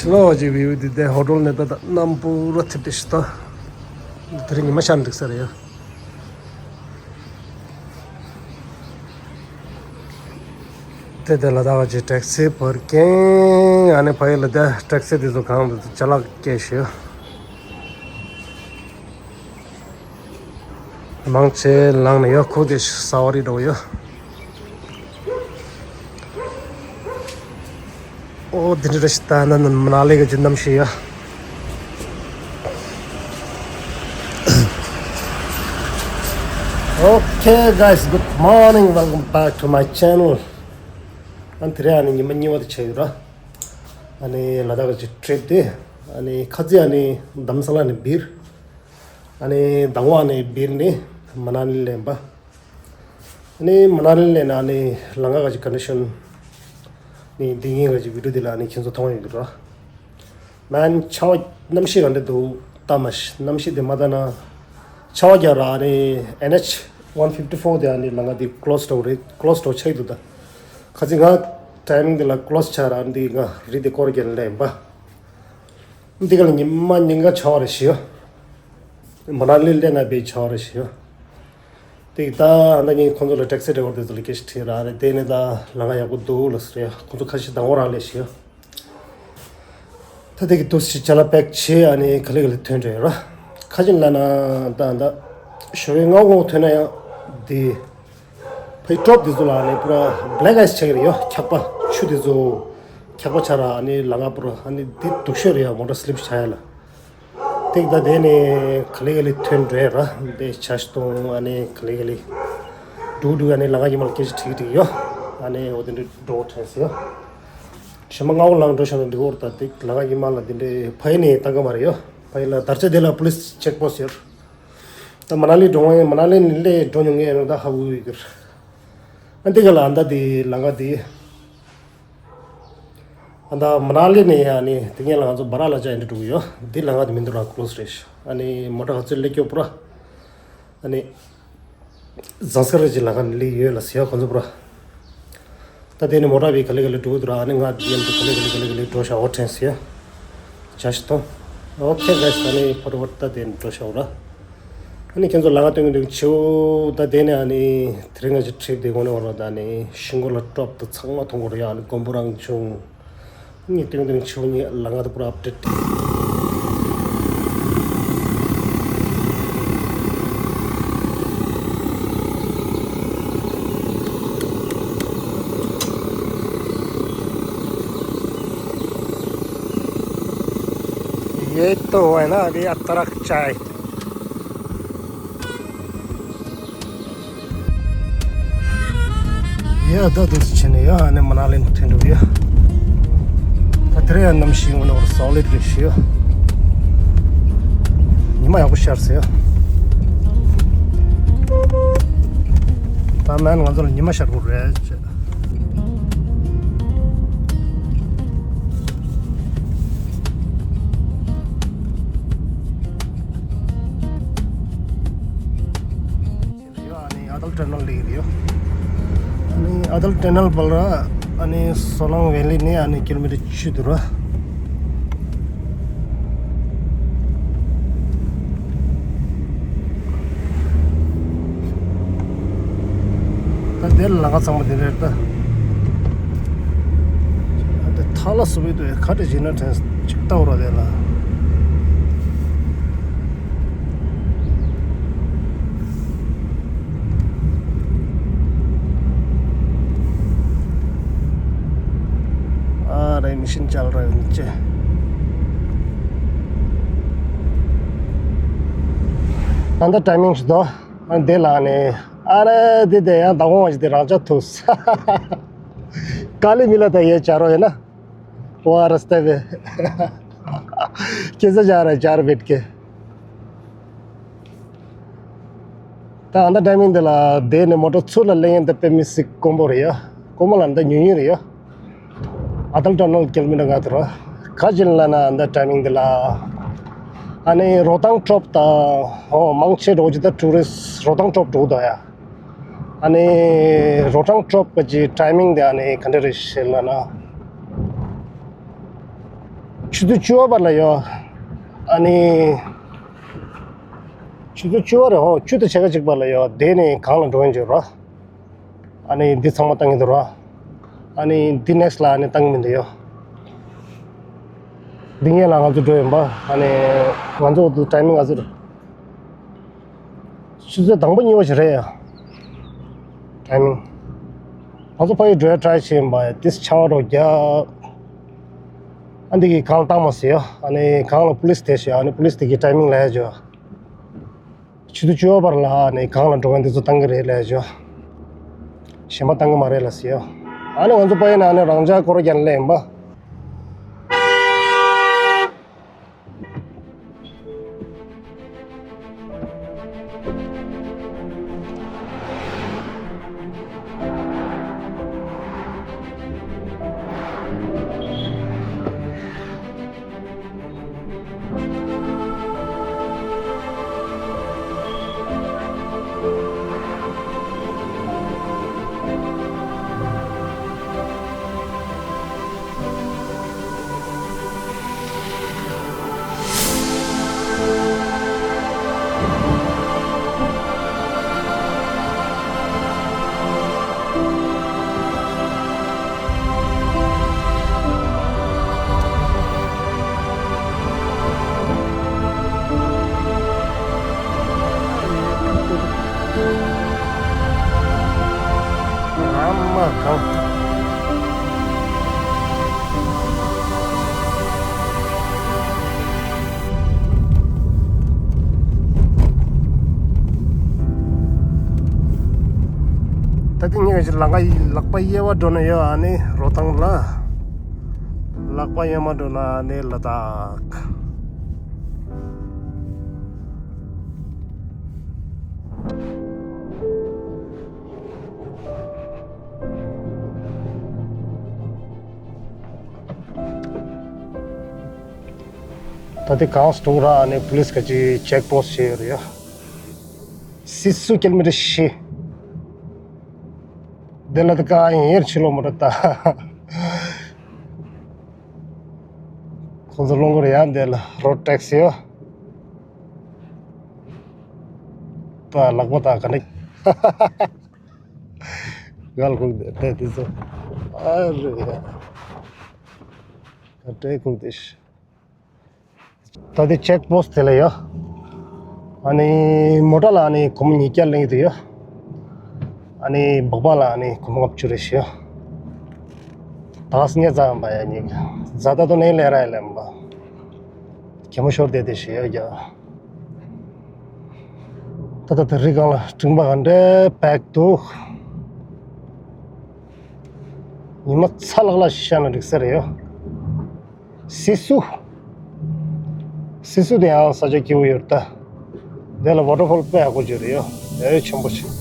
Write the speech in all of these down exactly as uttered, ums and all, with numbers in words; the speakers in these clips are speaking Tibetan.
ལོ་ཅིག་བིའུ་འདི་དེ་ཧོ་ཊེལ་ནས་ད་ད་གནམ་སྤོ་ར་ཐིབས་ཏེ་ཤི་ད། དེ་རིང་ཉི་མ་ཤར་འགྲིག་ས་རེད་ཡ། དེ་དེ་ལ་ད་ག་ཅིག་ཊེག་སི་པར་ཀིང་ཨ་ནི་ཕ་ཡུལ་ལ་དེ་ཊེག་སི་དེ་ཚོ་གང་དུ་ཅ་ལག་སྐྱེལ་ཤི། མང་ཆེ་ལངས་ནས་ཡོད། ཁུག་དེ་ས་བ་རི་འགྲོ་ཡོད། ཨོ་དེ་འདྲ་ཞིག་ད་ན་ནི་མ་ན་ལི་གི་ཇི་གནམ་ཤི་ཡ། Okay, guys, good morning. Welcome back to my channel. ཨ་ནི་དེ་རིང་ཨ་ནི་ཉི་མ་གཉིས་པ་དེ་ཆགས་ཡོད་ར། ཨ་ནི་ལ་དྭགས་ཀྱི་ཊི་རིབ་དེ་ཨ་ནི་ཁ་རྩང་ཨ་ནི་དྷ་རམ་ས་ལ་ནས་སྦིར། ཨ་ནི་མདང་དགོང་ཨ་ནི་སྦིར་ནས་མ་ན་ལི་སླེབས་པ། ཨ་ནི་མ་ན་ལི་སླེབས་ནས་ཨ་ནི་ལམ་ཁ་གི་ཀོན་ཌི་ཤན་ནི་འདི་ཡིན་ག་ཅིག་བི་ཌི་ཡོ་འདི་ལ་ཨ་ནི་ཁྱེད་ཚོ་མཐོང་ཡོད་ཀྱི་ར། མན་ཆར་པ་གནམ་གཤིས་ག་འདྲ་འདུག་ལྟ་མ་ཤེས། གནམ་གཤིས་དེ་མ་ལྟ་ན་ཆར་པ་རྒྱག་ར། ཨ་ནི་ཨེན་ཨེཆ་ཝན་ཕིབ་ཊི་ཕོར་དེ་ཨ་ནི་ལམ་ཁ་དེ་ཀློ་སི་འགྲོ་རེད། ཀློ་སི་འགྲོ་ཆགས་འདུག་ད། ཁ་ཅིག་ང་ཊའི་མིང་དེ་ལ་ཀློ་སི་ཆགས་ར། ཨ་ནི་འདི་ང་རི་དེ་སྐོར་རྒྱག་ལེན་པ། འདི་ག་ལ་ཉི་མ་ཉིན་གང་ཆར་པ་རེད་ཤི་ཡོ། མ་ན་ལི་སླེབས་ན་དཔེ་ཆར་པ་རེད་ཤི་ཡོ། དེ་ད་ཨ་ནི་ཁོང་ཚོ་ལ་ཊེག་སི་ཌ་རའི་ཝར་དེ་ཚོ་ལ་སྐད་ཆ་དྲིས་ར། ཨ་ནི་དེ་ནས་ད་ལམ་ཁ་ཡག་པོ་འདུག་ལབ་ཟེར་ཡ། ཁོང་ཚོ་ཁ་ཤས་མདང་དགོང་རང་སླེབས་ཤི་ཡོ། ད་དེ་གི་དུས་ཚོད་ཅ་ལག་པེག་བྱས་ཨ་ནི་ག་ལེ་ག་ལེ་ཐོན་འགྲོ་ཡོད་ར། ཁ་ཅིག་ལབ་ན་ད་ད་ཞོགས་པའི་སྔ་པོ་ཐོན་ན་ཡང་དེ་ཕའི་ཊོབ་དེ་ཚོ་ལ་ཨ་ནི་པུ་ར་བྷི་ལེག་ཨའིས་ཆགས་ཀྱི་རེད་ཡོ། འཁྱག་པ་ཆུ་དེ་ཚོ་འཁྱག་པ་ཆགས་ར། ཨ་ནི་ལམ་ཁ་པུ་ར་ཨ་ནི་དེ་སྡུག་ཤོས་རེད་ཡོ། མོ་ཊ་སི་ལིབ་ཆགས་ཡ་ལ། དེ་གི་ད་དེ་ནས་ག་ལེ་ག་ལེ་ཐོན་འགྲོ་ཡ་ར། དེ་ཆ་ཤི་གཏོང་ཨ་ནི་ག་ལེ་ག་ལེ་འགྲོ་འགྲོ་ཨ་ནི་ལམ་ཁ་ཉི་མ་ལ་སྐད་ཆ་དྲིས་དྲིས་ཡོ། ཨ་ནི་འོ་དེ་འདྲ་འགྲོ་དྲན་སོང་ཡོ། ཞེ་མ་སྔ་པོ་ལངས་འགྲོ་ཤག་ན་འདི་འོར་ད་དེ་ལམ་ཁ་ཉི་མ་ལ་དེ་འདྲའི་ཕ་ཡི་ནས་བཏང་གི་མ་རེད་ཡོ། ཕ་ཡི་ལ་དར་ཆ་དེ་ལ་པུ་ལིས་ཅེག་པོ་སི་ཡོད། ད་མ་ན་ལི་འགྲོ་ངེས། མ་ན་ལི་ནས་སླེབས་འགྲོ་མྱོང་ངེས་ཡོད་ན་ད་ཧ་གོ་གི་ཡོད་གི་ར། ཨ་འདི་ག་ལ་ཨ་ད་དེ་ལམ་ཁ་དེ། ཨ་ད་མ་ན་ལི་ནས་ཨ་ནི་དེ་ངས་ལ་ང་ཚོ་བ་ར་ལ་ཅག་ཡིན་འགྲོ་གི་ཡོད། འདི་ལམ་ཁ་དེ་མི་འདུག་ར། ཀློ་སི་རེད་ཤག་ཨ་ནི་མོ་ཊ་ག་ཚོད་སླེབས་སྐྱོ་པོ་ར། ཨ་ནི་ཟངས་དཀར་རི་གི་ལམ་ཁ་ནས་སླེབས་ཡོད་ལ་ཟེར་ཡ་ཁོང་ཚོ་པུ་ར། ད་དེ་ནས་མོ་ཊ་བི་ག་ལེ་ག་ལེ་འགྲོ་གི་འདུག་ར། ཨ་ནི་ང་བི་ཨེམ་དུ་ག་ལེ་ག་ལེ་ག་ལེ་ག་ལེ་འགྲོ་ཤག་འོ་དྲན་སོང་ཡ། བྱ་ཞིག་གཏོང་། ཨོ་ཁེ་གྷའི་སི། ཨ་ནི་ཕོ་ཊོ་བོ་ཊི་ད་དེ་ནས་འགྲོ་ཤག་ར། ཨ་ནི་ཁྱེད་ཚོ་ལམ་ཁ་སྟོན་གི་འདུག་ཆེའུ། ད་དེ་ནས་ཨ་ནི་དེ་རིང་ང་ཚོ་ཊི་རིབ་དེ་གོང་ནས་འོར་བ་ད་ཨ་ནི་ཤིང་སྒོ་ལ་ཊོབ་དང་ཚང་མ་མཐོང་གི་རེད་ཡ། ཨ་ནི་དགོན་པ་རང་བྱུང་། ངས་ཏིང་ཏིང་ཆུ་ངས་ལ་ང་དུ་པུ་ར་ཨབ་ཌེ་ཊི། ये तो है ना, अभी अतरक चाय। ཡ་ད་དུས་ཕྱིན་ནས་ཡ་ཨ་ནི་མ་ན་ལི་ནས་ཐོན་འགྲོ་ཡ། ད་དེ་རིང་ཡ་གནམ་གཤིས་ངོ་ནས་བར་སོ་ལིཌ་རེད་ཤི་ཡ། ཉི་མ་ཡག་པོ་ཤར་སོང་ཡ། ད་མན་ང་ཚོ་ལ་ཉི་མ་ཤར་དགོས་རེད་ཅེས། ཡོད། ཨ་ནི་ཨ་ཏལ་ཊ་ནལ་ལ་ཡོད། ཨ་ནི་ཨ་ཏལ་ཊ་ནལ་བར་ལ་ཨ་ནི་སོ་ལང་ཝེ་ལི་ནས་ཨ་ནི་ཀི་ལོ་མི་ཊར་བཅུ་འདུག་ར། ད་དེ་ལ་ལམ་ཁ་ཚང་མ་དེ་རེད་ད། ཨ་དེ་ཐ་ལ་སུ་བི་དུ་ཁ་བྲལ་བྱེད་ན་དྲན་ཅིག་ལྟ་བ་ར་དེ་ལ། ཨ་རེ་མི་ཤིན་ཅལ་རེ་ཡིན་ཅེ། ད་ལྟ་ཊའི་མིང་ཞིག་དོ། ཨ་དེ་ལ་ནི་ཨ་རེ་དེ་དེ་ཡང་ད་གོང་བ་ཞིག་དེ་རང་ཅག་ཐུག་ས། ཀ་ལི་མི་ལ་ད་ཡེ་ཅ་རོ་ཡིན་ན། ཝ་ར་སྟེ་བེ། ཁྱེད་ས་ཇ་ར་ཇར་བེད་ཀེ། ད་ཨ་ད་ཊའི་མིང་འདི་ལ་དེ་ནས་མོ་ཊ་ཚུར་ལ་གླེང་ཡན་དེ་དཔེ་མི་སྲིད་དཀོན་པོ་རེད་ཡ། དཀོན་པོ་ལ་འདི་ཉུང་ཉུང་རེད་ཡ། ཨ་ཏལ་ཊ་ནལ་ཀི་ལོ་མི་ཊར་ལྔ་དེ་ར། ག་ཅིན་ལ་ན་ཨ་ད་ཊའི་མིང་འདི་ལ། ཨ་ནི་རོ་ཐང་ཊོབ་དང་ཧོ་མང་ཆེ་འགྲོ་ཅི་ད་ཊུ་རི་སི་རོ་ཐང་ཊོབ་འགྲོ་དོ་ཡ། ཨ་ནི་རོ་ཐང་ཊོབ་གི་ཊའི་མིང་དེ་ཨ་ནི་ག་འདྲ་རེད་ཤེས་ལ་ན། ཆུ་ཚོད་བཅུ་པ་བར་ལ་ཡོད། ཨ་ནི། ཆུ་ཚོད་བཅུ་པ་རེད་ཧོ། བཅུ་དང་ཕྱེད་ཀ་གཅིག་བར་ལ་ཡོད། དེ་ནས་གང་ལ་འགྲོ་ཡིན་བརྗོད་རོགས། ཨ་ནི་འདི་ཚང་མ་བཏང་གི་འདུག་ར། ཨ་ནི་འདི་ནེགསི་ལ་ཨ་ནི་བཏང་གི་མི་འདུག་ཡོ། འདི་ངེད་ལ་ང་ཚོ་འགྲོ་ཡིན་པ། ཨ་ནི་ང་ཚོ་འདི་ཊའི་མིང་ང་ཚོ་ཆུ་ཚོད་དང་པོ་གཉིས་པ་ཞིག་རེད་ཡ། ཊའི་མིང་། ང་ཚོ་ཕ་ཡུལ་འགྲོ་ཡ་ཊའི་བྱེད་ཡིན་པ། ཏིས་ཆར་པ་རོ་རྒྱག་ཨ་འདི་གི་གང་བཏང་མ་ཟེར་ཡ། ཨ་ནི་གང་ལ་པུ་ལིས་དེ་ཞིག་ཨ་ནི་པུ་ལིས་དེ་གི་ཊའི་མིང་ལ་ཡ་བྱོས། ཆུ་ཚོད་བཅུ་པ་བར་ལ་ནས་གང་ལ་འགྲོ་མཁན་དེ་ཚོ་བཏང་གི་རེད་ལབ་ཞོ། གཞན་པ་བཏང་གི་མ་རེད་ལ་ཟེར། ཨ་ནི་ང་ཚོ་པ་ཡིན་ན་ཨ་ནི་རང་འཇགས་སྐོར་རྒྱག་ལེ་ཡིན་པ། ཨ་མ་གང་། ད་ཐེངས་ངས་ཀྱི་ལམ་ཁ་ལག་པ་གཡས་པ་འགྲོ་ན་ཡོད་ཨ་ནི་རོ་ཐང་ལ། ལག་པ་གཡོན་མ་འགྲོ་ན་ཨ་ནི་ལ་དྭགས། ད་ལྟའི་གངས་སུ་གྲོངས་ར་ནས་པུ་ལིས་ཁ་ཅིག་ཅེག་པོ་སི་ཊི་བྱས་ཡོད་རེད་ཡ། སི་སུ་ཀི་ལོ་མི་ཊར་བཞི། དེ་ལ་ད་ག་ཡིན་ཡེར་ཕྱི་ལོགས་མོ་ཊ་ལྟ། ཁོང་ཚོ་སློང་གི་རེད་ཡ་འདི་ལ་རོ་ཌི་ཊེག་སི་ཡོད། ད་ལག་པ་ད་ག་ནས། ང་ལ་ཁུག་དེ་དེ་དེ་ཚོ། ཨ་རེ་ཡ། ག་འདྲའི་ཁུག་དེ་ཤི། ད་དེ་ཅེག་པོ་སི་ཊི་དེ་ལ་ཡོད། ཨ་ནི་མོ་ཊ་ལ་ཨ་ནི་སྒོར་མོ་ཉིས་བརྒྱ་ལེན་གྱི་འདུག་ཡོད། ཨ་ནི་སྦག་སྦག་ལ་ཨ་ནི་སྒོར་མོ་ལྔ་བཅུ་རེ་ཞུ། ད་སྙེ་ཙམ་པ་ཡ་ཉིག་ཛ་ད་དོ་ནས་ལས་ར་ཡ་ལེན་པ། གད་མོ་ཤོར་བསྡད་དེ་ཞུ་ཡོད་ཀྱང་། ད་ད་ད་རི་སྒང་ལ་སྤྲིན་པ་ག་འདྲའི་འབབ་འདུག་ཉི་མ་ཚ་ལག་ལ་ཤར་ན་འགྲིག་ས་རེད་ཡོད། སི་སུ། སི་སུ་དེ་ཡང་ས་ཆ་སྐྱིད་པོ་ཡོད་ད། དེ་ལ་ཝ་ཊར་ཕོལ་དཔེ་ཡག་པོ་ཅིག་རེད་ཡོད། ཨེ་ཆེན་པོ་ཅིག་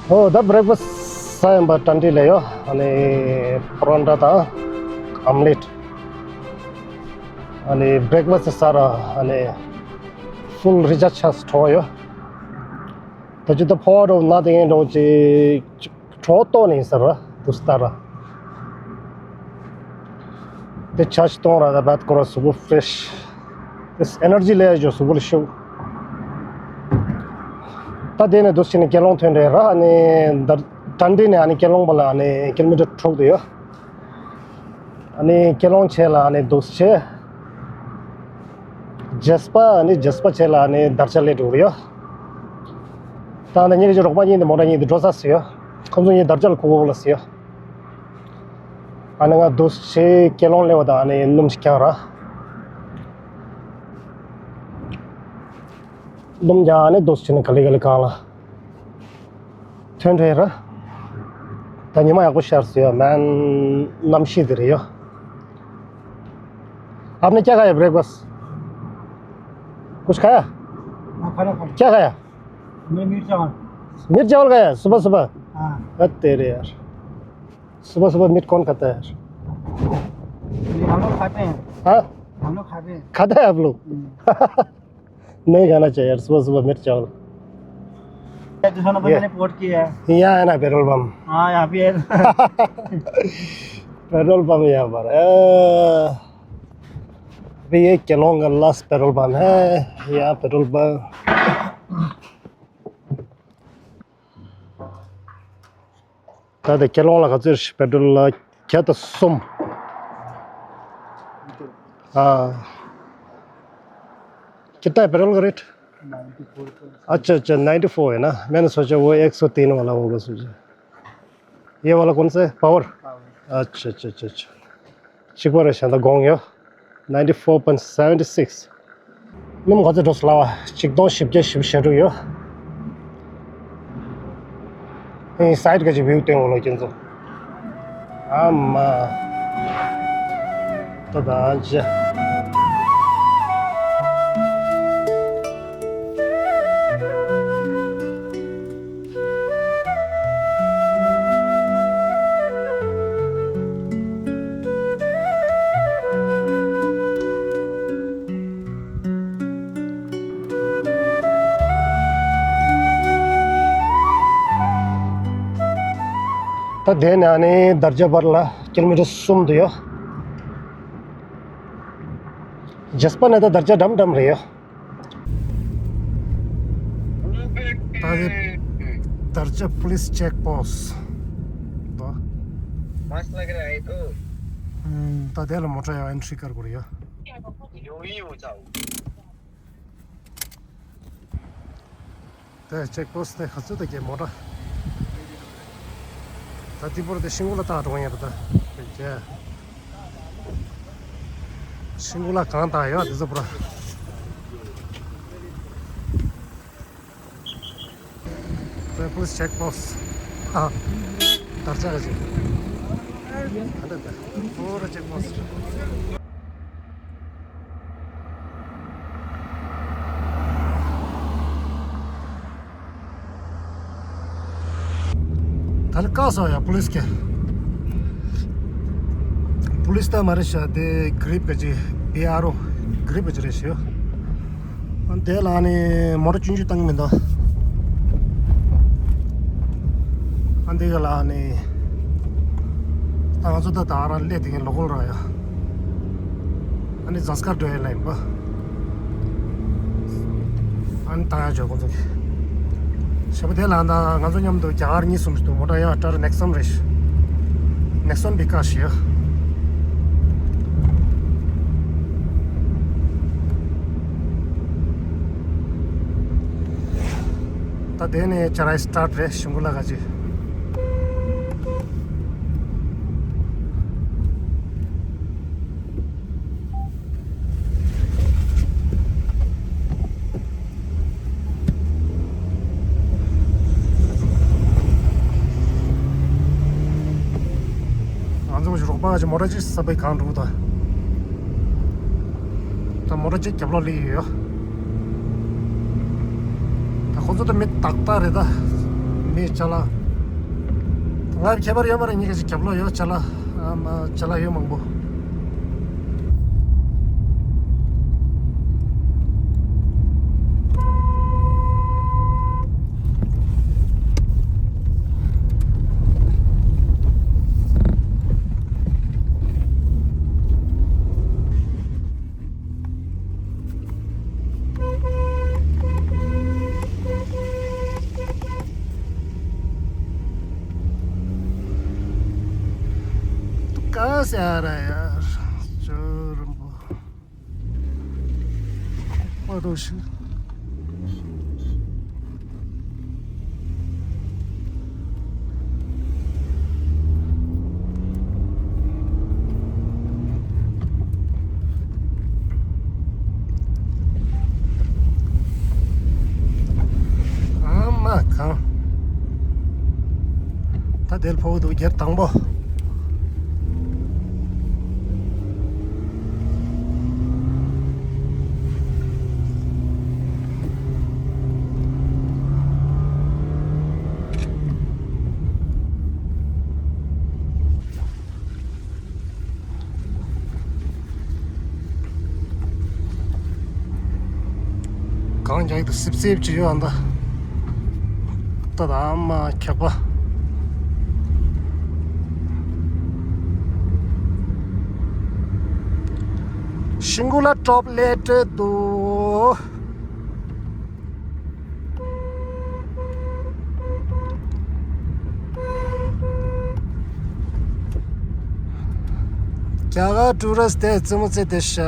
ཨོ་ད་བྷི་རེག་ཕ་སི་ཟ་ཡིན་པ་ཊན་ཊི་ལ་ཡོད། ཨ་ནི་པ་རོན་ཊ་དང་ཨོམ་ལེཊ། ཨ་ནི་བྷི་རེག་ཕ་སི་ཟ་ར་ཨ་ནི་ཕུལ་རི་ཅར་ཇི་ཆགས་སུ་འགྲོ་ཡོད། ད་ཅི་ད་ཕོ་བ་རོ་ན་དེ་ངན་འགྲོ་ཅི་གྲོ་ཏོ་ནི་ཟེར་ར་དུ་སྟ་ར། དེ་ཆ་ཞིག་གཏོང་ར་ད་བད་ཀོ་ར་སུ་བུ་ཕི་རེ་ཤི། དེ་ཨེ་ནར་ཇི་ལས་ཡ་ཇོ་སུ་བུ་ལ་ཤུགས། ད་དེ་ནས་དུ་ཕྱིན་ནས་ཀེ་ལོང་ཐོན་རེད་ར་ཨ་ནི་ད་ཊན་ཊི་ནས་ཨ་ནི་ཀེ་ལོང་བ་ལ་ཨ་ནི་ཀི་ལོ་མི་ཊར་དྲུག་དུ་ཡོད། ཨ་ནི་ཀེ་ལོང་བྱས་ལ་ཨ་ནི་འདུག་སེ་བྱས། ཇེ་སི་པ་ཨ་ནི་ཇེ་སི་པ་བྱས་ལ་ཨ་ནི་དར་ཆ་ལས་འགྲོ་གི་ཡོད། ད་ཨ་ནི་ཉེ་གི་རོགས་པ་གཉིས་འདི་མོ་ཊ་གཉིས་འདི་འགྲོ་ས་ཟེར་ཡོད། ཁོང་ཚོ་གཉིས་དར་ཆ་ལ་ཁུག་གོ་ལ་ཟེར་ཡོད། ཨ་ནི་ང་འདུག་སེ་བྱས་ཀེ་ལོང་སླེབས་པ་དང་ཨ་ནི་སྣུམ་ཞིག་བཀྱག་ར། སྣུམ་བཀྱག་ཨ་ནི་འདུག་སེ་བྱས་ནས་ག་ལེ་ག་ལེ་གང་ལ། ཐོན་འཕྲལ་ར། ད་ ཉི་མ་ཡག་པོ་ཤར་སོང་ཡ། མན་གནམ་གཤིས་དེ་རེད་ཡ། आपने क्या खाया ब्रेकफास्ट? कुछ खाया? हाँ, खाना खाया। क्या खाया? मैं मीट चावल। मीट चावल खाया सुबह सुबह? हाँ। हद तेरे यार, सुबह सुबह मीट कौन खाता है यार? ये हम लोग खाते हैं। हाँ? हम लोग खाते हैं। खाता है आप लोग? हम्म। नहीं खाना चाहिए यार, सुबह सुबह मिर्च चावल। ये दूसरा नंबर ये। मैंने पोर्ट किया है। यहाँ है ना पेट्रोल पंप? हाँ, यहाँ पे है। पेट्रोल पंप यहाँ पर है। अभी ये केलोंग का लास्ट पेट्रोल पंप है। यहाँ पेट्रोल पंप। ད་ལྟ་ཁྱེད་རང་ལ་ག་ཚོད་རེད། པེ་ཏྲོལ་ལ་བརྒྱ་དང་གསུམ། हाँ। कितना है पेट्रोल का रेट? अच्छा अच्छा, नाइन्टी फ़ोर है ना। मैंने सोचा वो एक सौ तीन वाला होगा सोचा। ये वाला कौन सा है? पावर। अच्छा अच्छा अच्छा अच्छा। གཅིག་པ་རེད་བཞག་ད་དགོངས་ཡོད། ninety four point seventy six། སྣུམ་ག་ཚོད་འགྲོ་སོང་ལབ་པ། ཆིག་སྟོང་བཞི་བརྒྱ་བཞི་བཅུ་ཞེ་དྲུག་ཡོད། ཨེ་སའིཌ་ག་ཅིག་བིའུ་སྟོན་འོང་ལོ་ཁྱེད་ཚོ། ཨ་མ། ད་ད་ཅི། ད་དེ་ནས་ཨ་ནི་དར་ཆ་བར་ལ་ཀི་ལོ་མི་ཊར་གསུམ་དུ་ཡོད། ཇེ་སི་པ་ནས་ད་དར་ཆ་འགྲམ་འགྲམ་རེད་ཡོད། ད་དེ་དར་ཆ་པུ་ལི་སི་ཅེག་པོ་སི་ཏི། मस्त लग रहा है तो। ད་དེ་ལ་མོ་ཊ་ཡང་ཨེན་ཊི་རི་བཀར་དགོས་རེད་ཡ། ཡོང་ཡི་ཡོང་ཚ། དེ་ཅེག་པོ་སི་ཊི་དེ་ག་ཚོད་ད་ཀྱེ་མོ་ཊ། ད་དེ་བོར་དེ་ཤིང་ཀུ་ལ་བཏང་འགྲོ་ཡ་རེད་ད། ཀྱེ། ཤིང་ཀུ་ལ་གང་བཏང་ཡོད་དེ་ཚོ་པུ་ར། པུ་ལི་སི་ཅེག་པོ་སི་ཊི། ཨ། དར་ཆ་ག་ཅིག་ཨ་འདྲ་འདྲ། ཨོ་ར་ཅེག་པོ་སི་ཊི། ད་ལ་བཀག་སོང་ཡ་པུ་ལི་སི་ཀྱིས། པུ་ལི་སི་ད་མ་རེད་ཤག་དེ་གྷི་རིབ་ག་ཅིག་བི་ཨར་ཨོ་གྷི་རིབ་ག་ཅིག་རེད་ཤག་ཨ་དེ་ལ་ནི་མོ་ཊ་ཆུང་ཆུང་བཏང་གི་མི་འདུག་ཨ་འདི་ག་ལ་ནི། ད་ང་ཚོ་ད་ད་རང་སླེབས་དེ་གིན་ལོ་ཀལ་རང་ཡ། ཨ་ནི་ཛངས་དཀར་འགྲོ་ཡ་ལ་ཡིན་པ། ཨ་ནི་ད་ཡ་འཇོག་ཁོང་ཚོ་གི། ཞེ་པོ་དེ་ལ་ད་ང་ཚོ་མཉམ་དུ་རྒྱ་གར་གཉིས་གསུམ་ཞིག་འདུག་མོ་ཊ་ཡ་ཀྲར་ནེག་སོན་རེད། ནེག་སོན་བི་ཀ་ཞིག་ཡ། ད་དེ་ནས་ཅ་རའི་སི་ཊར་ཊི་རེད། ཤིང་ཀུ་ལ་ག་ཅིག་ང་ཚོ་རོགས་པ་ག་ཅིག་མོ་ཊ་ཅིག་ས་པའི་གང་འགྲོ་ད། ད་མོ་ཊ་གཅིག་རྒྱབ་ལོགས་སླེབས་ཡོད། ད་ཁོ་ཚོ་ད་མི་ཏག་ཏག་རེད་ད། མི་ཅ་ལག་ང་ཁྱད་པར་ཡོད་མ་རེད། ཉི་ག་ཅིག་རྒྱབ་ལོགས་ཡོད་ཅ་ལག་ཨ་མ་ཅ་ལག་ཡོད་མང་པོ། ཏུ་ཀ་ཟེར་ར་ཡ་ཅོ་རམ་པོ། ཨ་རོ་ཤི། ཨ་མ་གང་། ད་ དེར་ཕོག་འདུག་སྒེར་དང་པོ། གངས་རྒྱག་གི་འདུག་སིབ་སིབ་ཅིག་ཡོད་ཨ་འདི། ད་ད་མ་འཁྱག་པ། ཤིང་ཀུ་ལ་ཊོབ་སླེབས་འགྲོ་འདུག་རྒྱ་གར་ཊུ་རི་སི་ཊི་དེ་རྩེད་མོ་རྩེ་བསྡད་ཤག་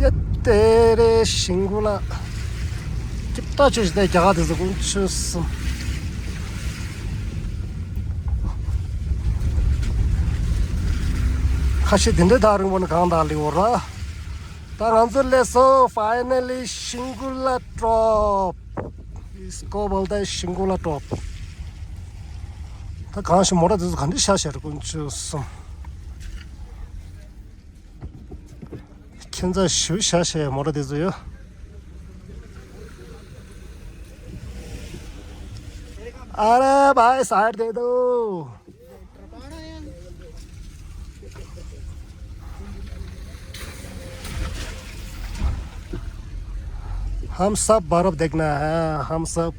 ཡ་དེ་རེད། ཤིང་ཀུ་ལ་ཅིག་ལྟ་ཆོས་ཤིག་དེ་རྒྱ་གར་དེ་ཚོ་ཀུན་ཆོས་སམ། ཁ་ཤས་དེ་འདྲའི་ཐག་རིང་པོ་ནས་གང་དག་སླེབས་ཡོད་ར། ད་ང་ཚོ་སླེབས་སོང་། ཕའི་ནལ་ལི་ཤིང་ཀུ་ལ་ཊོབ། ཨིས་ཀོ་བལ་ད་ཤིང་ཀུ་ལ་ཊོབ། ད་གང་ཞིག་མོ་ཊ་དེ་ཚོ་ག་འདྲ་བཞག་བཞག་རེད་ཀུན་ཆོས་སམ། ཁྱད་མཚར་ཞེ་པོ་བཞག་བཞག་མོ་ཊ་དེ་ཚོ་ཡོད། अरे भाई साइड दे दो। हम सब बर्फ देखना है, हम सब।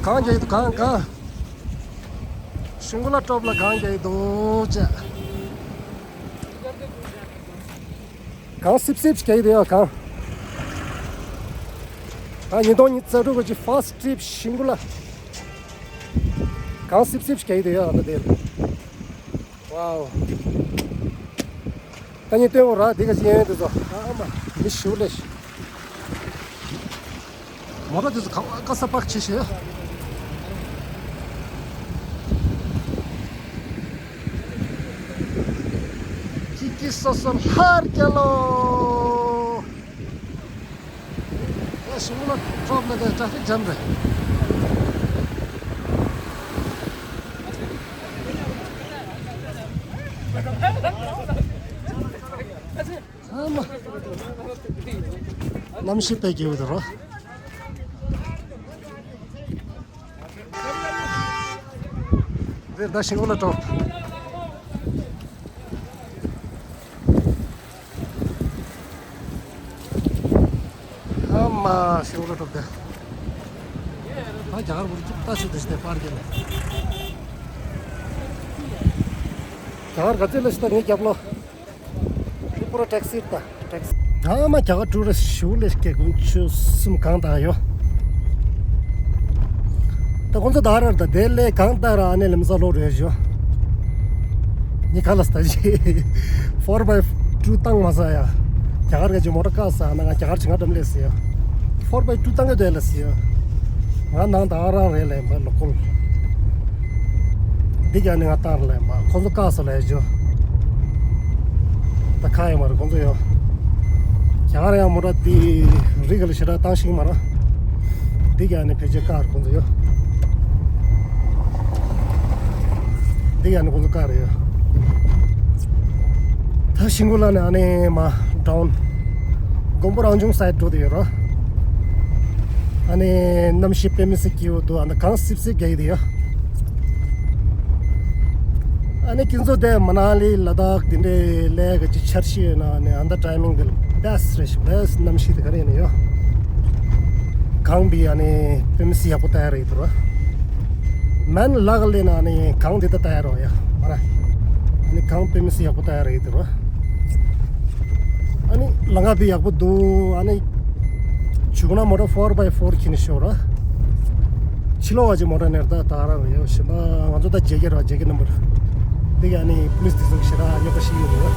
གངས་རྒྱག་གི་འདུག་གངས་གངས། ཤིང་ཀུ་ལ་ཊོབ་ལ་གངས་རྒྱག་གི་འདུག་ཅེས། གངས་སིབ་སིབ་ཅིག་རྒྱག་གི་འདུག་ཡ་གངས། ད་ཉིས་སྟོང་ཉི་ཤུ་རྩ་དྲུག་གི་ཕར་སི་ཊི་ཊིརིབ་ཤིང་ཀུ་ལ། གངས་སིབ་སིབ་ཅིག་རྒྱག་གི་འདུག་ཡ་ད་དེར། ཝའོ། ད་ནི་སྟོན་འོ་ར་འདི་ག་ཅི་ཡན་ཡོད་དུ་ཟོ། ཨ་མ་མི་ཞུ་ལེ་ཤི། མོ་ཊ་དེ་ཚོ་ག་བ་ག་ས་པག་ཆེ་ཤེ། ཀི་ཀི་སོ་སོ་ལྷར་རྒྱ་ལོ། ཡ་ཤིང་ལ་ཊོབ་ལ་དེ་ཊ་ཕིག་ཇམ་རེད། ཨ་མ། གནམ་གཤིས་དཔེ་སྐྱིད་པོ་འདུག་རོ། འདིར་ད་ཤིང་ལ་ཊོབ། ཨ་མ་ཤིང་ལ་ཊོབ་དེ། ད་རྒྱ་གར་བུ་རུ་ཅིག་ལྟ་ཤུ་དེ་ཞིག་དེ་པར་གྱི་ལ། རྒྱ་གར་ག་ཚོད་ལ་ཤི་ད་ངའི་རྒྱབ་ལོ། ཏྲི་པུ་ར་ཊེག་སི་ད་ཊེག་སི། ད་མ་རྒྱ་གར་ཊུ་རི་སི་ཊི་ཞུ་ལས་སྐད་ཀུན་ཆོས་གསུམ་གང་དག་ཡོད། ད་ཁོང་ཚོ་ད་ར་ད་དེ་ལས་གང་ལྟར་ཨ་ནེ་ལམ་ས་ལོ་རེ་ཞོ། ཉི་ཁ་ལ་སྟ་ཞི། ཕོར་བའི་ཊུ་བཏང་མ་ས་ཡ། རྒྱ་གར་ག་ཅི་མོ་ཊ་ཀ་ས་ན་ང་རྒྱ་གར་ཅི་ང་འགྲམ་ལས་སི་ཡ། ཕོར་བའི་ཊུ་བཏང་གི་དེ་ལ་སི་ཡ། ང་ནང་ད་རང་རེ་ལས་མ་ལོ་ཀོལ། འདི་ག་ནི་ང་བཏང་ལས་མ་ཁོང་ཚོ་ཀ་ས་ལས་ཞོ། ད་ཁ་ཡ་མ་རེད་ཁོང་ཚོ་ཡོ། རྒྱ་གར་ཡ་མོ་ཊ་དེ་རི་ག་ལ་ཞེ་དྲག་བཏང་ཤིང་མ་ར། འདི་ག་ནི་ཕལ་ཆེར་ཀར་ཁོང་ཚོ་ཡོད། འདི་ཡང་ནི་ཁོང་ཚོ་ཀར་ཡོད། ད་ཤིང་ཀུ་ལ་ནི་ཨ་ནི་མ་ཌའོན། མགོན་པོ་རང་བྱུང་སའི་ཌི་འགྲོ་དེ་ཡོད་ར། ཨ་ནི་གནམ་གཤིས་དཔེ་མི་སྲིད་སྐྱིད་པོ་འདུག་ཨ་ནི་གངས་སིབ་སིབ་རྒྱག་གི་དེ་ཡོད། ཨ་ནི་ཁྱེད་ཚོ་དེ་མ་ན་ལི་ལ་དྭགས་དེ་འདྲའི་ལས་ཀ་ཅིག་འཆར་གཞི་ཡོད་ན་ཨ་ནི་ཨ་ད་ཊའི་མིང་དེ་ལ་བེ་སི་རེད་ཤག་བེ་སི་གནམ་གཤིས་དེ་ག་རེ་ཡིན་ན་ཡོད། གངས་པའི་ཨ་ནི་དཔེ་མི་སྲིད་ཡག་པོ་ལྟ་ཡ་རེད་འདུག་ར། མན་ལག་ལེན་ཨ་ནི་གངས་འདི་ལྟ་ལྟ་ཡ་རོ་ཡ་མ་ར། ཨ་ནི་གངས་དཔེ་མི་སྲིད་ཡག་པོ་ལྟ་ཡ་རེད་འདུག་ར། ཨ་ནི་ལམ་ཁ་དཔེ་ཡག་པོ་འདུག་ཨ་ནི་བྱུང་ན་མོ་ཊ་ཕོར་བའི་ཕོར་ཁྱེར་ནས་ཤོག་ར། ཕྱི་ལོགས་བ་ཅིག་མོ་ཊ་ནེར་ད་ད་ར་རེད་ཡོད་ཤི་ན་ང་ཚོ་ད་ཇེ་ཀེ་ར་ཇེ་ཀེ་རྣམ་པར་འདི་ག་ཨ་ནི་པུ་ལིས་དེ་ཚོ་ཞེ་དྲག་རྙོག་པ་ཞིག་ཡོད་རེད་ཡོད།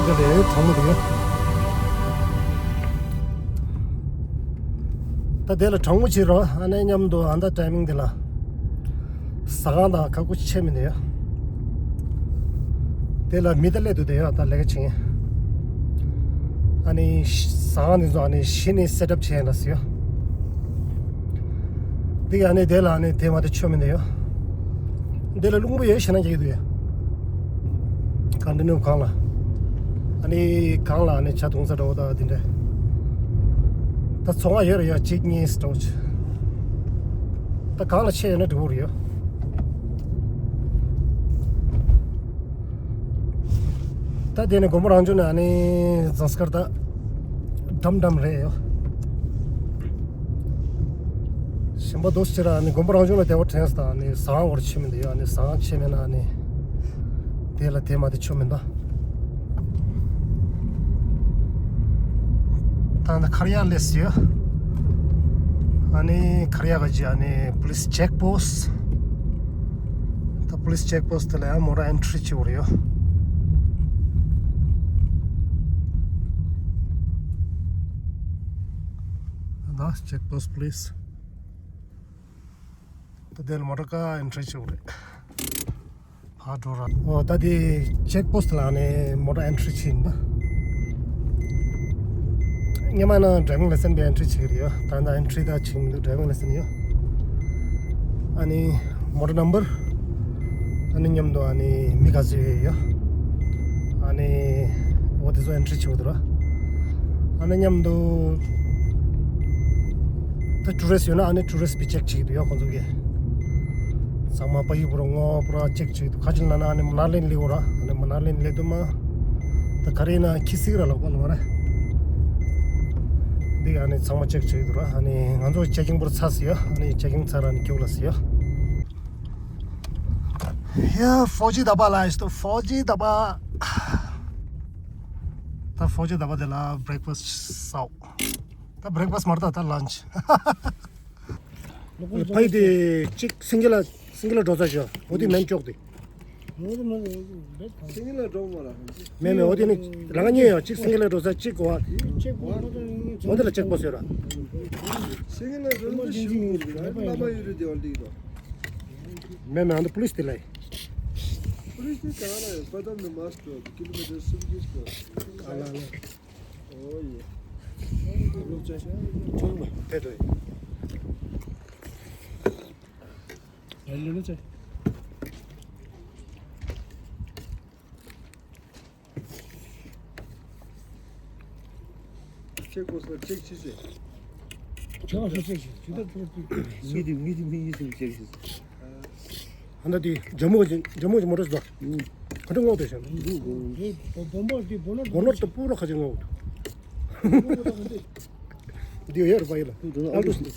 དེ་ལས་གྲང་མོ་རེད། ད་དེ་ལ་གྲང་མོ་བྱེད་རོགས། ཨ་ནེ་མཉམ་དུ་ཨ་ད་ཊའི་མིང་དེ་ལ་ཟ་ཁང་དང་ཁ་ཁུ་ཆེ་མི་འདུག་ཡ། དེ་ལ་མི་ད་སླེབས་འདུག་དེ་ཡ། ད་ལས་ཀ་བྱེད་མཁན། ཨ་ནི་ཟ་ཁང་དེ་ཚོ་ཨ་ནི་གཞི་ནས་སེ་ཊབ་བྱས་ལ་ཟེར་ཡ། འདི་ཡ་ནི་དེ་ལ་ནི་དེ་མ་དེ་ཆོ་མི་འདུག་ཡ། འདི་ལ་རླུང་བུ་ཡོད་ཤེ་ན་རྒྱག་གི་འདུག་ཡ། ཀོན་ཊི་ནིའུ་གང་ལ། ཨ་ནི་གང་ལ་ཨ་ནི་ཇ་འཐུང་ས་འདྲ་བོ་ད་འདི་འདྲ། ད་ཚོང་ཁང་ཡོད་རེད་ཡ། གཅིག་གཉིས་འདྲ་བོ་ཅིག་ད་གང་ལ་ཆེ་ཡོད་ན་འགྲིག་པོ་རེད་ཡ། ད་དེ་ནི་མགོན་པོ་རང་བྱུང་ནས་ཨ་ནི་ཟངས་དཀར་ད་འགྲམ་འགྲམ་རེད་ཡོ། གཞན་པ་འདུག་ཟེར་ཨ་ནི་མགོན་པོ་རང་བྱུང་ལ་བདེ་བ་དྲན་སོང་། ཨ་ནི་ཟངས་འོར་ཆེ་མི་འདུག་ཡོ། ཨ་ནི་ཟངས་ཆེ་མེད་ན་ཨ་ནི་དེ་ལ་དེ་མ་དེ་ཆོ་མི་འདུག་ད་ནི་ཁ་ར་ཡ་སླེབས་ཡོ། ཨ་ནི་ཁ་ར་ཡ་ག་ཅི་ཨ་ནི་པོ་ལི་སི་ཅེག་པོ་སི་ཊི། ད་པོ་ལི་སི་ཅེག་པོ་སི་ཊི་དེ་ལ་ཡང་མོ་ཊ་ཨེན་ཊི་རི་བྱེད་དགོས་རེད་ཡོ། ད་ཅེག་པོ་སི་ཊི་པོ་ལི་སི། ད་དེ་ལ་མོ་ཊ་ཀ་ཨེན་ཊི་རི་བྱེད་དགོས་རེད། ཕར་འགྲོ་ར། ཨོ་ད་དེ་ཅེག་པོ་སི་ཊི་ལ་ནི་མོ་ཊ་ཨེན་ཊི་རི་བྱེད་ཡིན་པ། སྔོན་མ་ན་ཌ་རའི་ཝིང་ལའི་སེན་སི་པའི་ཨེན་ཊི་རི་བྱེད་ཀྱི་རེད་ཡོ། ད་ལྟ་ཨེན་ཊི་རི་ད་བྱེད་ཀྱི་མི་འདུག་ཌ་རའི་ཝིང་ལའི་སེན་སི་ཡོ། ཨ་ནི་མོ་ཊ་ནམ་བར། ཨ་ནི་མཉམ་དུ་ཨ་ནི་མི་ག་ཚོད་ཡོད་ཡོད། ཨ་ནི་འོ་དེ་ཚོ་ཨེན་ཊི་རི་བྱེད་དགོས་འདུག་ར། ཨ་ནི་མཉམ་དུ་ད་ཊུ་རི་སི་ཊི་ཡོད་ན་ཨ་ནི་ཊུ་རི་སི་ཊི་པི་ཅེག་བྱེད་ཀྱི་འདུག་ཡོ་ཁོང་ཚོ་གིས། ཚང་མ་པ་ཡིག་པུ་ར་ངོ་བོ་ར་ཅེག་བྱེད་ཀྱི་འདུག་ཁ་ཅིག་ལ་ན་ཨ་ནི་མ་ན་ལི་ནས་སླེབས་ཡོད་ར། ཨ་ནི་མ་ན་ལི་ནས་སླེབས་དུས་མ་ད་ག་རེ་ཡིན་ན་ཁྱི་སིག་ར་ལག་པ་ལ་མ་ར། འདི་ཨ་ནི་ཚང་མ་ཅེག་བྱེད་ཀྱི་འདུག་ར། ཨ་ནི་ང་ཚོ་ཅེ་ཀིང་པུ་ར་ཚར་སོང་ཡོ། ཨ་ནི་ཅེ་ཀིང་ཚར་ར་ཨ་ནི་རྒྱུགས་ལ་སོང་ཡོ། ཡ་ཧྥོ་ཇི་ད་པ་ལ་ཡིས་ཏོ་ཧྥོ་ཇི་ད་པ། ད་ཧྥོ་ཇི་ད་པ་དེ་ལ་བྷི་རེག་ཕ་སི་ཊི་ཟ་འོ། ད་བྷི་རེག་ཕ་སི་ཊི་མ་རེད་ད་ད་ལན་ཆི། ཕ་ཡི་དེ་གཅིག་སིང་གེ་ལ་སིང་གེ་ལ་འགྲོ་ས་ཞོ། འོ་དེ་མེན་ཅོག་དེ། འོ་དེ་མ་རེད་རེད་ཁང་། སིང་གེ་ལ་འགྲོ་མ་ར་ཁང་། མེད་མེད་འོ་དེ་ནི་རང་ཉེ་ཡོ་གཅིག་སིང་གེ་ལ་འགྲོ་ས་གཅིག་གོ་བ། ཅེག་པོ་འོ་དེ་ལ་ཅེག་པོ་ཟེར་ར། སིང་གེ་ལ་འགྲོ་ས་ཞིག་མི་འདུག་ལ་ལ་མ་ཡོད་རེད་དེ་བ་འདི་དོ། མེད་མེད་ཨ་ནི་པུ་ལིས་དེ་ལ། པུ་ལིས་དེ་ག་ལ་ཡོད་པ་དམ་ནི་མ་སྟོ་ཀི་ལོ་མི་ཊར་སུམ་ཅུ་སྟོ། ཨ་ལ་ལ། ཨོ་ཡེ། ལུག་ཅེ། ཆུང་མ་དེ་དོ། ཡ་ལུ་ལུ་ཅེ། ཅེག་པོ་སི་ཊི་ཅེག་ཅི་ཟེར། ཅེག་པོ་སི་ཊི་ཅེག་ཅི་ཟེར། ཅི་ལྟར་ཅེག་པོ་སི་ཊི། མི་དེ་མི་དེ་མི་ཡིན་སུམ་ཅེག་ཅི་ཟེར། ཨ་ད་དེ་ཇམ་མོ་ཇམ་མོ་ཇམ་མོ་རེད་ཟེར། ག་འདྲ་ངོ་དེ་ཤ། འདུག་གོ། འདི་བོ་མོ་འདི་བོ་ནོར་བོ་ནོར་དུ་པུ་རོ་ཁ་ཅིག་ངོ་འདུག་འདི་ཡོད་རེད་པ་ཡིན་ལ། ཨ་ལུ་སི།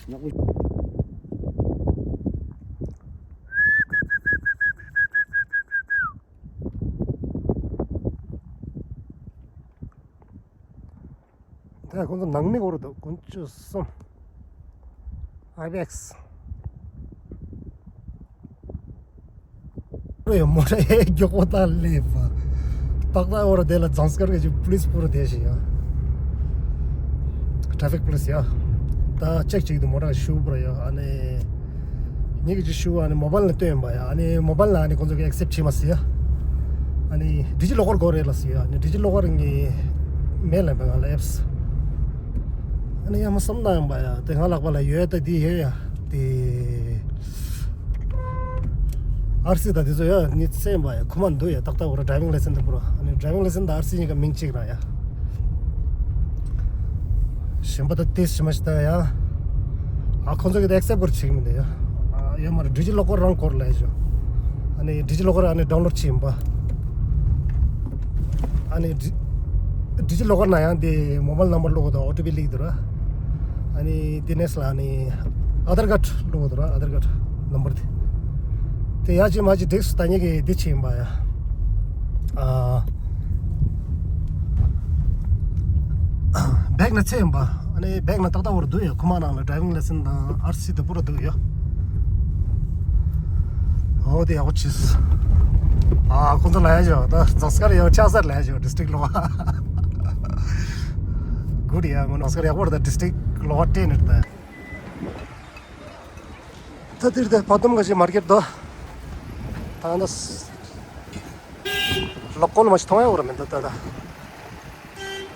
ནག་པོ། ད་ཁོང་ཚོ་ནང་མི་འོར་འདུག་དགུ་བཅུ་གསུམ། ཨའི་བེག་སི། རེ་མོ་རེ་མགྱོགས་པོ་ད་སླེབས་པ། ཏག་ཏག་འོར་དེ་ལ་ཛངས་དཀར་གྱི་པུ་ལིས་པུ་རུ་དེ་བཞིན་ཡ། ཊ་ཕིག་པུ་ལིས་ཡ། ད་ཅེག་ཅིག་ཏུ་མོ་ཊ་ཤུ་པུ་ར་ཡ་ཨ་ནི། ངེད་ཀྱི་ཅི་ཞུ་ཨ་ནི་མོ་བལ་ནས་སྟོན་ཡིན་པ་ཡ། ཨ་ནི་མོ་བལ་ནས་ཨ་ནི་ཁོང་ཚོ་གི་ཨེག་སེབ་བྱེད་མ་སྲིད་ཡ། ཨ་ནི་ཌི་ཇི་ལོ་ཀར་དགོས་རེད་ལ་སྲིད་ཡ། ཨ་ནི་ཌི་ཇི་ལོ་ཀར་ངས་མེད་ལ་ཡིན་པ་ང་ལ་ཨེབ་སི། ཨ་ནི་ཡ་མ་བསམ་ན་ཡིན་པ་ཡ། དེ་ང་ལག་པ་ལ་ཡོད་ད་འདི་ཡོད་ཡ། དེ་ཨར་སི་ད་དེ་ཚོ་ཡ་ནི་སེམས་པ་ཡ་ཁུ་མ་འདུག་ཡ། ཏག་ཏག་འོ་ར་ཌ་རའི་ཝིང་ལའི་སེན་སི་དེ་པུ་ར། ཨ་ནི་ཌ་རའི་ཝིང་ལའི་སེན་སི་ད་ཨར་སི་གཉིས་ཀ་མིང་གཅིག་ར་ཡ། གཞན་པ་ད་དེ་ཞི་མ་ཞི་ད་ཡ། ཨ་ཁོང་ཚོ་གི་ད་ཨེག་སེབ་སྐོར་བྱེད་ཀྱི་མི་འདུག་ཡ། ཨ་ཡོད་མ་རེད། ཌི་ཇི་ལོ་ཀར་རང་སྐོར་ལས་བྱུང་། ཨ་ནི་ཌི་ཇི་ལོ་ཀར་ཨ་ནི་ཌའུན་ལོཌ་བྱེད་ཡིན་པ། ཨ་ནི་ཌི་ཌི་ཇི་ལོ་ཀར་ན་ཡང་དེ་མོ་བལ་ནམ་བར་བླུག་དགོས་འདུག་ཨོ་ཊི་པི་བླུག་དགོས་འདུག་ར། ཨ་ནི་དེ་ནེག་སི་ལ་ཨ་ནི་ཨ་དྷར་ཀར་ཌི་བླུག་དགོས་འདུག་ར། ཨ་དྷར་ཀར་ཌི་ནམ་བར་དེ། དེ་ཡ་ཅི་མ་ཅི་འགྲིག་སོང་། ད་ངེད་ཀྱི་འདི་བྱེད་ཡིན་པ་ཡ། ཨ། བེག་ན་ཚེ་ཡིན་པ། ཨ་ནི་བེག་ན་ཏག་ཏག་བོར་འདུག་ཡ། ཁུག་མ་ནང་ལ་ཌ་རའི་ཝིང་ལའི་སེན་སི་དང་ཨར་སི་དང་པུ་ར་འདུག་ཡ། འོ་དེ་ཡག་པོ་བྱས། ཨ། ཁོང་ཚོ་ལ་ཡ་ཞོ་ད་ཟངས་དཀར་ཡང་ཆགས་ས་ལ་ཡ་ཞོ་district ལོག་གུ་ཡ་ངོ་ཟངས་དཀར་ཡག་པོ་རེད། ད་district ལོག་སྤྲད་ནས་ད། ད་འདིར་ད་བ་དུམ་ག་ཞིག་མར་ཀེཊ་དོ། ད་ད་ལོ་ཀོལ་མ་ཞིག་མཐོང་ཡ་འོ་ར་མི་འདུག་ད་ད།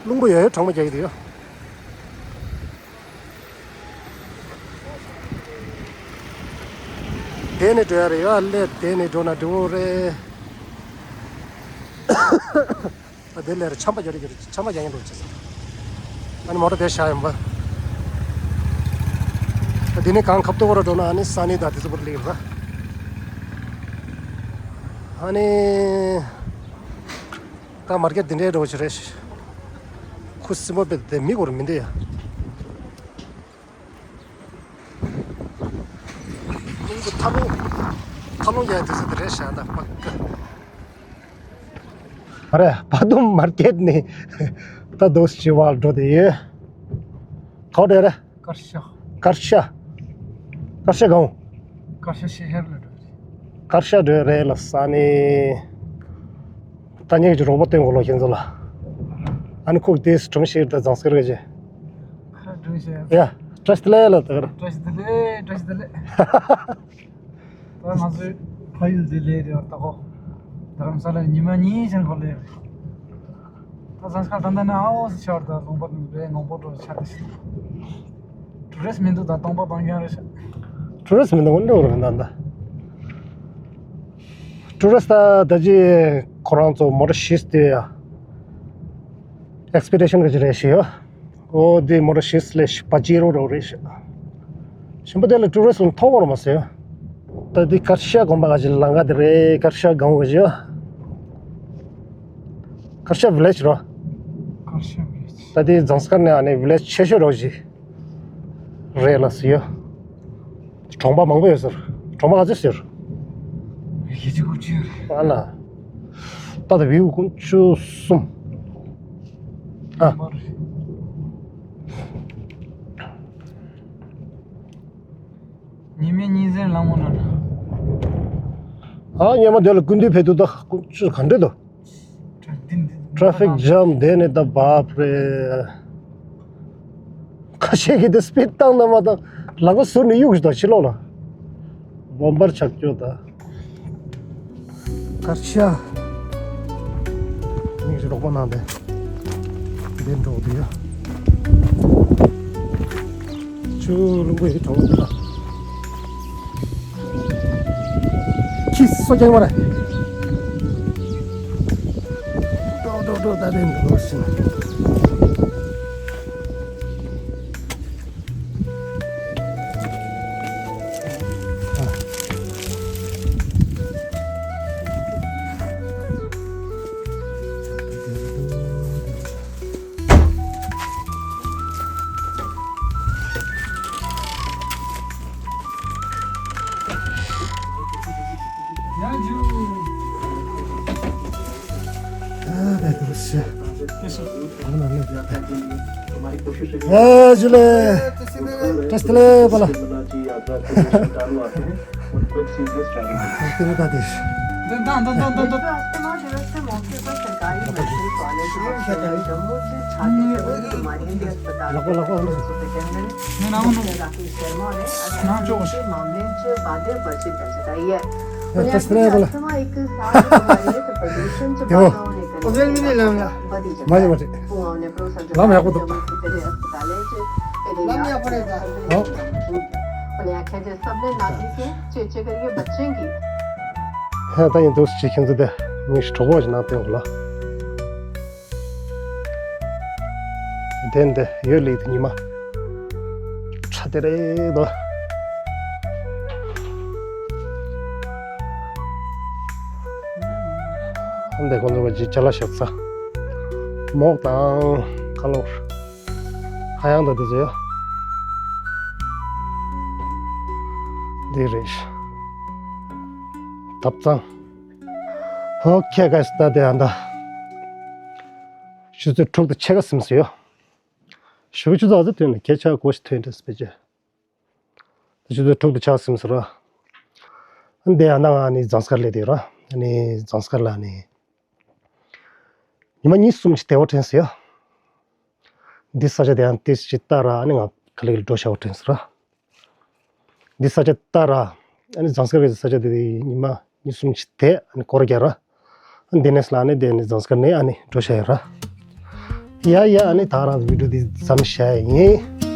རླུང་བུ་ཡོད་ཡོད་གྲང་མོ་རྒྱག་གི་འདུག་ཡོ། དེ་ནས་འགྲོ་ཡ་རེད་ཡོ། ཨ་ལས་དེ་ནས་འགྲོ་ན་འགྲོ་རེད། ཨ་དེ་ལས་རེད་ཆམ་པ་རྒྱག་རེད་རྒྱག་རེད། ཆམ་པ་རྒྱག་ཡིན་འགྲོ་ཆེ་ས། ཨ་ནི་མོ་ཊ་དེ་བཞག་ཡིན་པ། ཨ་དེ་ནས་གང་ཁབ་ཏོ་བོ་ར་འགྲོ་ན་ཨ་ནི་ས་ནི་ད་དེ་ཚོ་བོར་ལེགས་ར། ཨ་ནི། ད་མར་ཀེཊ་འདི་འདྲའི་འགྲོ་ཆེ་རེད། ཁུ་སིམ་པོ་བེད་དེ་མི་གོར་མི་འདི་ཡ། ཁོང་གི་ཐ་ལུང་། ཐ་ལུང་ཡ་དེ་ཚོ་དེ་རེད་ཤག་ད་པག་ཀ། ཨ་རེ་བ་དུམ་མར་ཀེཊ་ནས་ད་དོ་ཞི་བ་འགྲོ་དེ་ཡོད། ག་འདྲ་རེད། དཀར་ཤ། དཀར་ཤ། དཀར་ཤ་གང་། དཀར་ཤ་ཤི་ཧེར་ལ་འགྲོ་རེད། དཀར་ཤ་འགྲོ་རེད་ལ་ས་ནི། ད་ཉིད་ཀྱི་རོགས་པ་སྟོན་དགོས་ལོ་ཁྱེད་ཚོ་ལ། ཨ་ནི་ཁུག་དེས་སྒྲུང་ཞིག་ད་ཟངས་དཀར་གི་ཅི། ཁ་སྒྲུང་ཞིག་ཡ། བཀྲ་ཤིས་བདེ་ལེགས་ལ་ད་གར། བཀྲ་ཤིས་བདེ་ལེགས། བཀྲ་ཤིས་བདེ་ལེགས། ད་ང་ཚོའི་ཕ་ཡུལ་འདི་ལས་རེད་ད་གོ། རྡ་རམ་ས་ལ་ཉི་མ་གཉིས་ཅན་གོ་ལས་རེད། ད་ཟངས་དཀར་ད་ལྟ་ནས་ཨ་འོ་སི་ཤར་ད་ལུང་པ་རེད་ངོ་པོ་འགྲོ་ཆ་དེ་ཤི། ཊུ་རི་སི་མི་འདུག་ད་སྟོང་པ་སྟོང་རྐྱང་རེད་ཤག་ཊུ་རི་སི་མི་འདུག་འོན་ཏེ་འོ་རེད་ད་ད། ཊུ་རི་སི་ད་ད་ཅི་ཁོ་རང་ཚོ་མོ་ཊ་ཤིས་ཏེ་ཡ། ཨེག་སི་པི་ཌི་ཤན་གི་ཅི་རེད་ཤི་ཡོ། ཨོ་དེ་མོ་ཊ་ཤིས་ལེ་ཤི་པ་ཅི་རོ་རོ་རེད་ཤག་ཞིམ་པོ་དེ་ལ་ཊུ་རི་སི་ལ་མཐོང་བར་མ་ཟད། ད་འདི་དཀར་ཤ་དགོན་པ་ག་ཅི་ལང་ག་དེ་རེད། དཀར་ཤ་སྒང་བོ་ཞིག་ཡོད། དཀར་ཤ་བི་ལེ་ཇི་རོ། དཀར་ཤ་བི་ལེ་ཇི། ད་འདི་ཟངས་དཀར་ནས་ཨ་ནི་བི་ལེ་ཇི་ཆེ་ཤོས་རོ་ཞིག་རེད་ལ་ཟེར་ཡོད། གྲོང་པ་མང་པོ་ཡོད་ཟེར། གྲོང་པ་ག་ཚོད་ཟེར། ཡི་གེ་གཅིག་དགུ་བཅུ་ཡོད་རེད། ཨ་ལ། ད་ད་བིའུ་ཀུན་ཆུ་གསུམ། ཨ། ཉི་མའི་ཉིན་ཟེར་ལང་མོ་ན། ཨ་ཉི་མ་དེ་ལ་ཀུན་དུས་ཕེབས་དུས་ད་ཀུན་ཆུ་ག་འདྲ་འདུག་ཊ་ཕིག་ཇམ་དེ་ནི་ད་བབ་རེད། ཁ་ཤས་ཀྱིས་དེ་སི་པིཌ་བཏང་ན་མ་བཏང་ལག་པ་ཟུར་ནས་གཡུག་ཞིག་དང་ཕྱི་ལོགས་ལ་སྦོམ་པར་ཆགས་ཀྱོག་ད། དཀར་ཆ། མིག་རི་རོགས་པ་གནང་སྟེ། འདིར་འགྲོ་འདི་ཡ། ཆུ་རླུང་བུ་ཡི་གྲོང་ཁྱེར་ལ། ཁྱི་སོ་རྐྱང་མ་རེད། འགྲོ་འགྲོ་འགྲོ་ད་དེ་འགྲོ་ཟིན། ཨ་ཇུ་ལེ། བཀྲ་ཤིས་བདེ་ལེགས་པ་ལགས། ཨ་ཇུ་ལེ། ད་དེ། འདི་འདང་འདང་འདང་འདང་འདང་། ལག་པ་ལག་པ་ཨ་ནི། ནང་ནང་ཅོག་ཡ་བཀྲ་ཤིས་བདེ་ལེགས་པ་ལགས། ཡོ། མ་ཡོང་བ་རེད། ལམ་ཡག་པོ་འདུག་ལམ་ཡག་པོ་རེད་ད། ཨོ། ཧེ་ད་ཡིན་འདུག་ཅི་ཁྱེད་ཚོ་དེ་མིག་གྲོགས་པོ་ཞིག་ནང་བསྟན་དགོས་ལ། དེ་འདི་ཡོད་ལེགས་དེ་ཉི་མ། ཁྲ་དེ་རེད་དོ། འདི་ཁོང་ཚོ་གི་ཅ་ལག་བཞག་ས། མོག་དང་ཁ་ལོར། ཧ་ཡང་དང་དེ་ཚོ་ཡོད། འདི་རེད། ཐབ་ཚང་། ཧོ་ཁྱེད་ཀ་སི་ད་དེ་ཨ་ད། ཆུ་ཚོད་དྲུག་དང་ཕྱེད་ཀ་ཟིན་སོང་ཡོད། ཞོགས་ཆུ་ཚོད་ཨ་ཙི་ཐོན་ནས་ཁྱེད་ཆ་གོ་ཞིག་ཐོན་འདྲ་སྤེ་ཆེ། ཆུ་ཚོད་དྲུག་དང་ཕྱེད་ཀ་ཟིན་སོང་ར། འདི་ཨ་ན་ང་ནི་ཟངས་དཀར་སླེབས་དེ་ར། ཨ་ནི་ཟངས་དཀར་ལ་ནི་ཉི་མ་གཉིས་གསུམ་ཅིག་བསྡད་པ་དྲན་སོང་ཡ། འདི་ས་ཆ་དེ་ཡང་ཏིས་ཅིག་ལྟ་ར། ཨ་ནི་ང་ག་ལེ་ག་ལེ་འགྲོ་བཞག་པ་དྲན་སོང་ར། འདི་ས་ཆ་ལྟ་ར། ཨ་ནི་ཟངས་དཀར་གྱི་ས་ཆ་དེ་ཉི་མ་གཉིས་གསུམ་ཅིག་བསྡད། ཨ་ནི་སྐོར་རྒྱག་ར། ཨ་ནི་དེ་ནས་ལ་ནི་དེ་ནི་ཟངས་དཀར་ནས་ཨ་ནི་འགྲོ་བཞག་ཡོད་ར། ཡ་ཡ། ཨ་ནི་ད་རང་བི་ཌིའོ་འདི་མཚམས་བཞག་ཡིན།